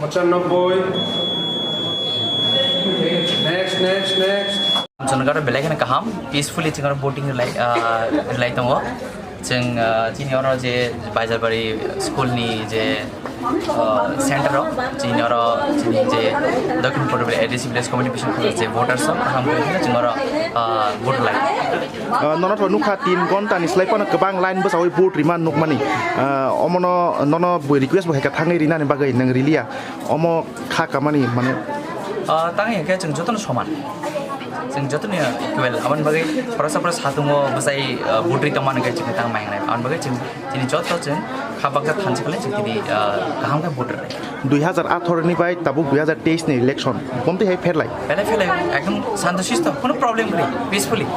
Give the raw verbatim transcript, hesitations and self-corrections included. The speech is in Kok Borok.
পঁচানব্বই। Next, next, next. Chwng belai kheno kaham, peacefully chwng boating rwlai, ah, rwlai tongo. Chwng, ah, chini oro je Baijalbari school ni je, ah, center o, chini oro chini je Dakshin Purbi A D C village committee bising je voters o, kaham khe chwng oro, ah, vote rwlai. Ah, nono to nukha tin ghonta ni slai phano kwbang line bwchawi vote rima nukmani. Ah, omono nono bo request bo hai khe thangwi rinani bagwi nwng riliya. Omo kha kamani mane. Ah, tang ya khe chwng jotono soman. Chwng jotono equal. Aboni bagwi khoroksa khoroksa satungo bwchai, ah, vote ri tongmani khe chwng tang mai nai. Aboni bagwi chwng chini joto chwng kha baksa thansa khlai chwng tini, ah, kaham khe vote rwnai. Dui hazar atharo ni bai tabuk dui hazar teis ni election. Bomtwi hai pherlai. Belai pherlai ekdom santo sisto, kono problem kwrwi, peacefully.